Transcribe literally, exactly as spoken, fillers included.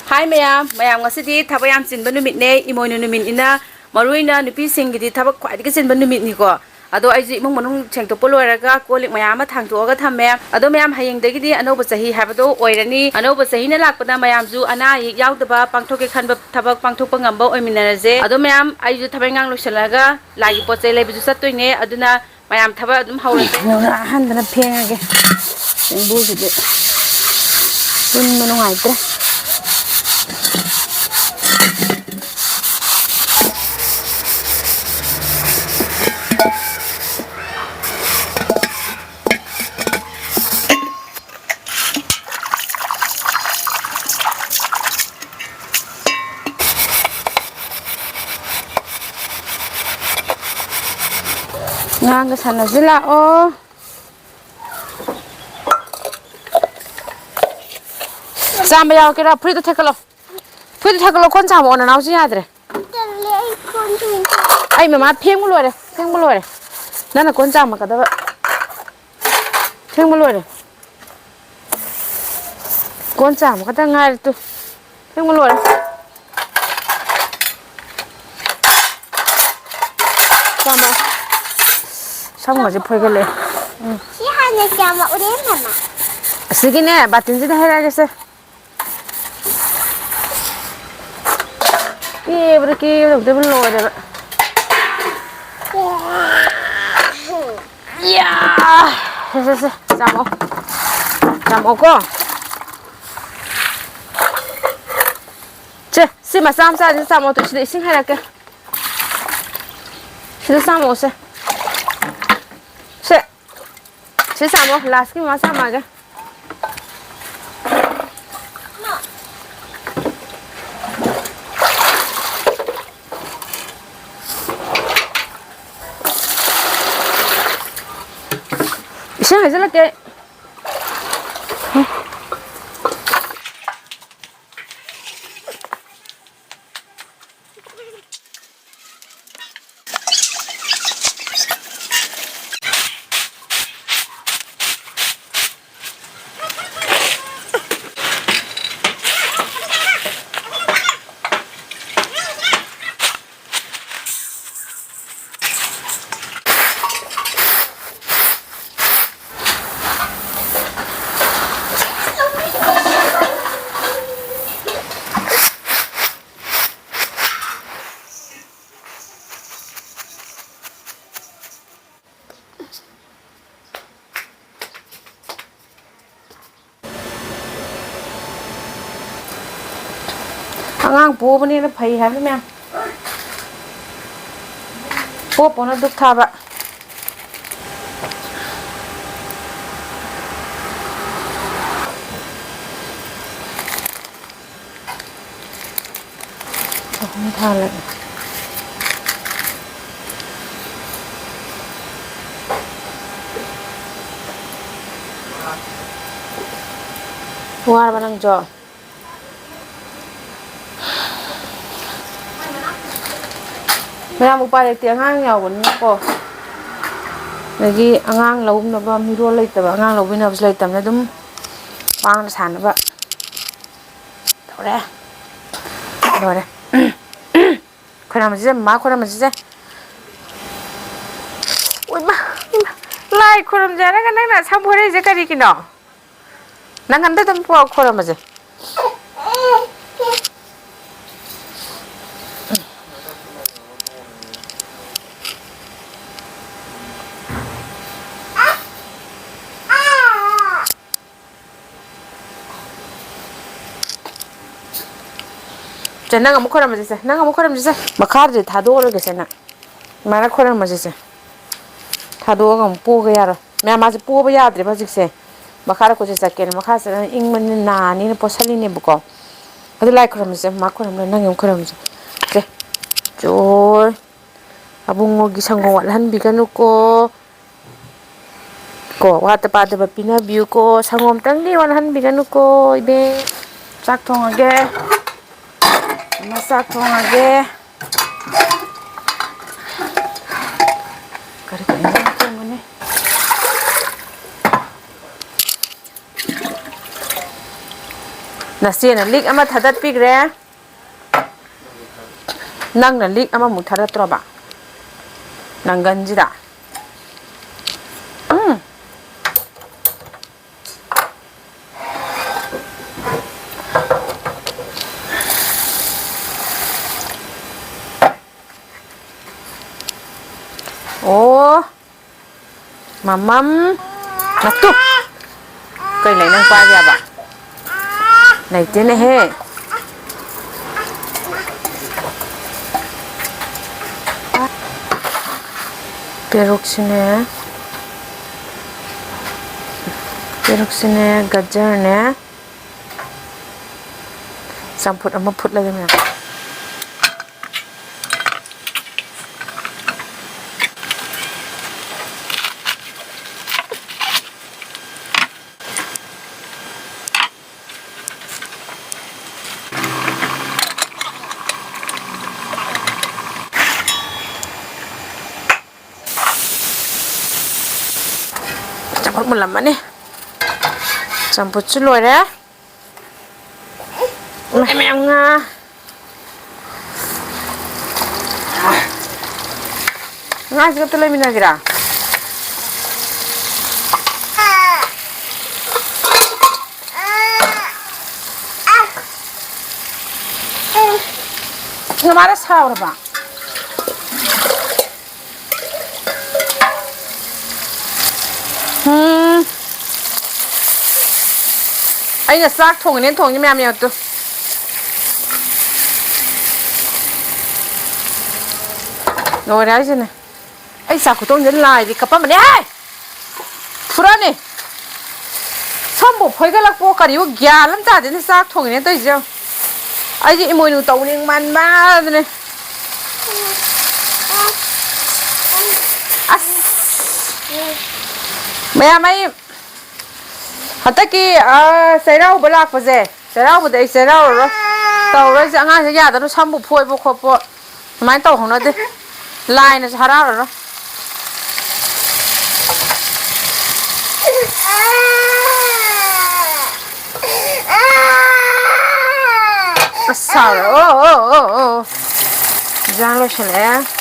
ꯍꯥꯏ ꯃꯌꯥꯝ, ꯃꯌꯥꯝ ꯉꯁꯤꯗꯤ ꯊꯕꯛ ꯌꯥꯝ ꯆꯤꯟꯕ ꯅꯨꯃꯤꯠꯅꯦ, ꯏꯃꯣꯏꯅꯨ ꯅꯨꯃꯤꯠꯅꯤꯅ꯫ ꯃꯔꯨ ꯑꯣꯏꯅ ꯅꯨꯄꯤꯁꯤꯡꯒꯤꯗꯤ ꯊꯕꯛ ꯈ꯭ꯋꯥꯏꯗꯒꯤ ꯆꯤꯟꯕ ꯅꯨꯃꯤꯠꯅꯤꯀꯣ꯫ ꯑꯗꯣ ꯑꯩꯁꯨ ꯏꯃꯨꯡ ꯃꯅꯨꯡ ꯁꯦꯡꯗꯣꯛꯄ ꯂꯣꯏꯔꯒ ꯀꯣꯜ ꯂꯤꯛ ꯃꯌꯥꯝ ꯑꯃ ꯊꯥꯡꯗꯣꯛꯑꯒ ꯊꯝꯃꯦ꯫ ꯑꯗꯣ ꯃꯌꯥꯝ, ꯍꯌꯦꯡꯗꯒꯤꯗꯤ ꯑꯅꯧꯕ ꯆꯍꯤ ꯍꯥꯏꯕꯗꯣ ꯑꯣꯏꯔꯅꯤ꯫ ꯑꯅꯧꯕ ꯆꯍꯤꯅ ꯂꯥꯛꯄꯗ ꯃꯌꯥꯝꯁꯨ ꯑꯅꯥ ꯑꯌꯦꯛ ꯌꯥꯎꯗꯕ, ꯄꯥꯡꯊꯣꯛꯀꯦ ꯈꯟꯕ ꯊꯕꯛ ꯄꯥꯡꯊꯣꯛꯄ ꯉꯝꯕ ꯑꯣꯏꯃꯤꯟꯅꯔꯁꯦ꯫ ꯑꯗꯣ ꯃꯌꯥꯝ, ꯑꯩꯁꯨ ꯊꯕꯛ ꯏꯪꯈꯥꯡ ꯂꯣꯏꯁꯤꯜꯂꯒ ꯂꯥꯏꯒꯤ ꯄꯣꯠ ꯆꯩ ꯂꯩꯕꯁꯨ ꯆꯠꯇꯣꯏꯅꯦ꯫ ꯑꯗꯨꯅ ꯃꯌꯥꯝ ꯊꯕꯛ ꯑꯗꯨꯝ ꯍꯧꯔꯁꯦ꯫ ꯑꯍꯟꯕꯅ ꯐꯦꯡꯉꯒꯦ꯫ ꯆꯦꯡꯕꯨꯁꯤꯗꯤ ꯄꯨꯟꯕ ꯅꯨꯡꯉꯥꯏꯇ꯭ꯔꯦ꯫ ꯑꯉꯥꯡꯒ ꯁꯥꯟꯅꯁꯤ ꯂꯥꯛꯑꯣ꯫ ꯆꯥꯝꯕ ꯌꯥꯎꯔꯛꯀꯦꯔꯣ? ꯐꯨꯔꯤꯠꯇꯣ ꯊꯦꯛꯀꯠꯂꯣ꯫ ꯐꯨꯔꯤꯠꯇꯣ ꯊꯦꯛꯀꯠꯂꯣ꯫ ꯀꯣꯟ ꯆꯥꯝꯃꯛꯑꯣ, ꯅꯅꯥꯎꯁꯤ ꯌꯥꯗ꯭ꯔꯦ꯫ ꯇꯜꯂꯦ, ꯑꯩ ꯀꯣꯟ ꯐꯦꯡ-, ꯑꯩ ꯃꯃꯥ ꯐꯦꯡꯕ ꯂꯣꯏꯔꯦ, ꯐꯦꯡꯕ ꯂꯣꯏꯔꯦ꯫ ꯅꯪꯅ ꯀꯣꯟ ꯆꯥꯝꯃꯛꯀꯗꯕ꯫ ꯐꯦꯡꯕ ꯂꯣꯏꯔꯦ꯫ ꯀꯣꯟ ꯆꯥꯝꯃ ꯈꯛꯇ ꯉꯥꯏꯔꯦ ꯇꯨ꯫ ꯐꯦꯡꯕ ꯂꯣꯏꯔꯦ꯫ ꯆꯥꯝꯃ꯫ ꯁꯝꯒꯁꯦ ꯐꯣꯏꯒꯠꯂꯛꯑꯦ꯫ ꯎꯝ꯫ ꯁꯤ ꯍꯥꯟꯅ ꯆꯥꯝꯃꯛꯎꯅꯦ, ꯃꯃꯥ꯫ ꯑꯁꯤꯒꯤꯅꯦ, ꯕꯥꯇꯤꯟꯁꯤꯗ ꯍꯩꯔꯛꯑꯒꯦꯁꯦ꯫ ꯀꯦꯕꯗ ꯀꯦꯕꯗ ꯑꯝꯇꯕꯨ ꯂꯣꯏꯔꯦꯕ꯫ ꯏꯌꯥ! ꯁꯦ, ꯁꯦ, ꯁꯦ, ꯆꯥꯝꯃꯛꯑꯣ꯫ ꯆꯥꯝꯃꯛꯑꯣꯀꯣ꯫ ꯁꯦ, ꯁꯤ ꯃꯆꯥ ꯃꯆꯥꯁꯤ ꯆꯥꯝꯃꯛꯑꯣ꯫ ꯇꯨ, ꯁꯤꯗ ꯏꯁꯤꯡ ꯍꯩꯔꯛꯀꯦ꯫ ꯁꯤꯗ ꯆꯥꯝꯃꯛꯑꯣꯁꯦ꯫ ꯁꯦ꯫ ꯁꯤ ꯆꯥꯝꯃꯣ, ꯂꯥꯁꯀꯤ ꯃꯃꯥ ꯆꯥꯝꯃꯛꯑꯒꯦ꯫ ꯏꯁꯤꯡ ꯍꯩꯖꯤꯜꯂꯛꯀꯦ꯫ ꯑꯉꯥꯡ ꯄꯣꯛꯑꯕꯅꯤꯅ ꯐꯩ ꯍꯥꯏꯕꯅꯤ ꯃꯌꯥꯝ꯫ ꯄꯣꯛꯄꯅ ꯗꯨꯛ ꯊꯥꯕ꯫ ꯑꯍꯨꯝ ꯊꯥꯜꯂꯒꯦ꯫ ꯋꯥꯔꯕ ꯅꯪꯁꯨ? ꯃꯌꯥꯝ ꯎꯄꯥꯏ ꯂꯩꯇꯦ, ꯑꯉꯥꯡ ꯌꯥꯎꯕꯅꯤꯅꯀꯣ꯫ ꯑꯗꯒꯤ ꯑꯉꯥꯡ ꯂꯧꯅꯕ ꯃꯤꯔꯣꯜ ꯂꯩꯇꯕ, ꯑꯉꯥꯡ ꯂꯧꯕꯤꯅꯕꯁꯨ ꯂꯩꯇꯕꯅꯤꯅ ꯑꯗꯨꯝ ꯄꯥꯡꯅ ꯁꯥꯟꯅꯕ ꯇꯧꯔꯦ꯫ ꯂꯣꯏꯔꯦ꯫ ꯈꯣꯏꯔꯝꯕꯁꯤꯁꯦ, ꯃꯃꯥ ꯈꯣꯏꯔꯝꯕꯁꯤꯁꯦ꯫ ꯎꯏꯃꯥ, ꯏꯃꯥ, ꯂꯥꯏ ꯈꯣꯏꯔꯝꯁꯦ ꯍꯥꯏꯔꯒ ꯅꯪꯅ ꯁꯝ ꯐꯣꯏꯔꯛꯏꯁꯦ ꯀꯔꯤꯒꯤꯅꯣ? ꯅꯪ ꯑꯝꯇ ꯑꯗꯨꯝ ꯄꯨꯔꯛꯑꯣ, ꯈꯣꯏꯔꯝꯃꯁꯦ꯫ ꯁꯦ, ꯅꯪ ꯑꯃꯨꯛ ꯈꯣꯏꯔꯝꯃꯁꯤꯁꯦ, ꯅꯪ ꯑꯃꯨꯛ ꯈꯣꯏꯔꯝꯁꯤꯁꯦ꯫ ꯃꯈꯥꯗꯗꯤ ꯊꯥꯗꯣꯛꯑꯔꯣꯏꯒꯦꯁꯦ ꯅꯪ꯫ ꯑꯗꯨꯃꯥꯏꯅ ꯈꯣꯏꯔꯝꯃꯁꯤꯁꯦ꯫ ꯊꯥꯗꯣꯛꯑꯒ ꯑꯃꯨꯛ ꯄꯣꯛꯑꯒ ꯌꯥꯔꯣꯏ꯫ ꯃꯌꯥꯝ ꯃꯥꯁꯦ ꯄꯣꯕ ꯌꯥꯗ꯭ꯔꯦꯕ ꯍꯧꯖꯤꯛꯁꯦ꯫ ꯃꯈꯥꯗ ꯀꯣꯏꯆꯠ ꯆꯠꯀꯦꯅ꯫ ꯃꯈꯥ ꯆꯠꯂꯒ ꯏꯪꯕꯅꯤꯅ ꯅꯥꯅꯤꯅ ꯄꯣꯠꯁꯜꯂꯤꯅꯦꯕꯀꯣ꯫ ꯑꯗꯨ ꯂꯥꯏ ꯈꯣꯏꯔꯝꯃꯁꯦ꯫ ꯃꯥ ꯈꯣꯏꯔꯝꯃ ꯅꯪ ꯑꯃꯨꯛ ꯈꯣꯏꯔꯝꯃꯁꯦ꯫ ꯁꯦ꯫ ꯖꯣꯏ꯫ ꯑꯕꯨꯡꯉꯣꯒꯤ ꯁꯪꯒꯣꯝ ꯋꯥꯠꯍꯟꯕꯤꯒꯅꯨꯀꯣ꯫ ꯀꯣ, ꯋꯥꯠꯇ ꯄꯥꯗꯕ ꯄꯤꯅꯕꯤꯌꯨꯀꯣ꯫ ꯁꯪꯒꯣꯝꯇꯪꯗꯤ ꯋꯥꯠꯍꯟꯕꯤꯒꯅꯨꯀꯣ, ꯏꯕꯦꯝ꯫ ꯆꯥꯛ ꯊꯣꯡꯉꯒꯦ꯫ ꯏꯃꯥ, ꯆꯥꯛ ꯊꯣꯡꯉꯒꯦ꯫ ꯀꯔꯤ ꯀꯔꯤ ꯏꯟꯖꯥꯡ ꯊꯣꯡꯒꯅꯤ? ꯅꯆꯦꯅ ꯂꯤꯛ ꯑꯃ ꯊꯥꯗꯠꯄꯤꯈ꯭ꯔꯦ꯫ ꯅꯪꯅ ꯂꯤꯛ ꯑꯃꯃꯨꯛ ꯊꯥꯗꯠꯇ꯭ꯔꯣꯕ? ꯅꯪꯒꯟꯁꯤꯗ꯫ ꯎꯝ꯫ ꯑꯣ꯫ ꯃꯃꯝ꯫ ꯅꯠꯇꯨ꯫ ꯀꯩ ꯂꯩ ꯅꯪ ꯄꯥꯏꯕ ꯌꯥꯕ? ꯂꯩꯇꯦꯅꯦꯍꯦ꯫ ꯄꯦꯔꯨꯛꯁꯤꯅꯦ, ꯄꯦꯔꯨꯛꯁꯤꯅꯦ, ꯒꯖꯔꯅꯦ, ꯆꯝꯐꯨꯠ ꯑꯃ ꯐꯨꯠꯂꯒꯦ ꯃꯌꯥꯝ꯫ ꯆꯝꯐꯨꯠ ꯃꯨꯜꯂꯝꯃꯅꯤ꯫ ꯆꯝꯐꯨꯠꯁꯨ ꯂꯣꯏꯔꯦ꯫ ꯃꯌꯥꯝ, ꯃꯌꯥꯝ ꯉꯥ꯫ ꯉꯥꯁꯤꯒ ꯑꯝꯇ ꯂꯩꯃꯤꯟꯅꯒꯦꯔꯥ? ꯅꯃꯥꯅ ꯁꯥꯎꯔꯕ? ꯎꯝ꯫ ꯑꯩꯅ ꯆꯥꯛ ꯊꯣꯡꯉꯤꯅꯦꯅ ꯊꯣꯡꯉꯤ ꯃꯌꯥꯝ ꯌꯦꯡꯉꯛꯇꯨ꯫ ꯂꯣꯏꯔꯦ ꯍꯥꯏꯁꯤꯅꯦ꯫ ꯑꯩ ꯆꯥꯛ ꯈꯨꯊꯣꯡꯁꯦ ꯂꯥꯏꯗꯤ ꯀꯞꯄꯝꯕꯅꯦ꯫ ꯍꯦ! ꯐꯨꯔꯛꯑꯅꯤ꯫ ꯁꯝꯕꯨ ꯐꯣꯏꯒꯠꯂꯛꯄꯣ ꯀꯔꯤꯑꯣ ꯒ꯭ꯌꯥꯟ ꯑꯃ ꯇꯥꯗꯦꯅꯦ ꯆꯥꯛ ꯊꯣꯡꯉꯤꯅꯦ ꯇꯧꯔꯤꯁꯦ ꯌꯦꯡꯉꯣ꯫ ꯑꯩꯁꯦ ꯏꯃꯣꯏꯅꯨ ꯇꯧꯅꯤꯡꯃꯟꯕꯗꯅꯦ꯫ ꯑꯁ! ꯃꯌꯥꯝ ꯑꯩ ꯍꯟꯗꯛꯀꯤ, ꯑ, ꯆꯩꯔꯥꯎꯕ ꯂꯥꯛꯄꯁꯦ, ꯆꯩꯔꯥꯎꯕꯗ ꯑꯩ ꯆꯩꯔꯥꯎꯔꯔꯣꯏ꯫ ꯇꯧꯔꯔꯣꯏꯁꯦ ꯑꯉꯥꯡꯁꯦ ꯌꯥꯗꯅ ꯁꯝꯕꯨ ꯐꯣꯏꯕ ꯈꯣꯠꯄ꯫ ꯑꯗꯨꯃꯥꯏꯅ ꯇꯧꯍꯧꯅꯗꯦ꯫ ꯂꯥꯏꯅꯁꯨ ꯍꯔꯥꯎꯔꯔꯣꯏ꯫ ꯑꯁ, ꯁꯥꯎꯔꯦ꯫ ꯑꯣ, ꯑꯣ, ꯑꯣ, ꯑꯣ꯫ ꯏꯟꯖꯥꯡ ꯂꯣꯏꯁꯜꯂꯛꯑꯦ꯫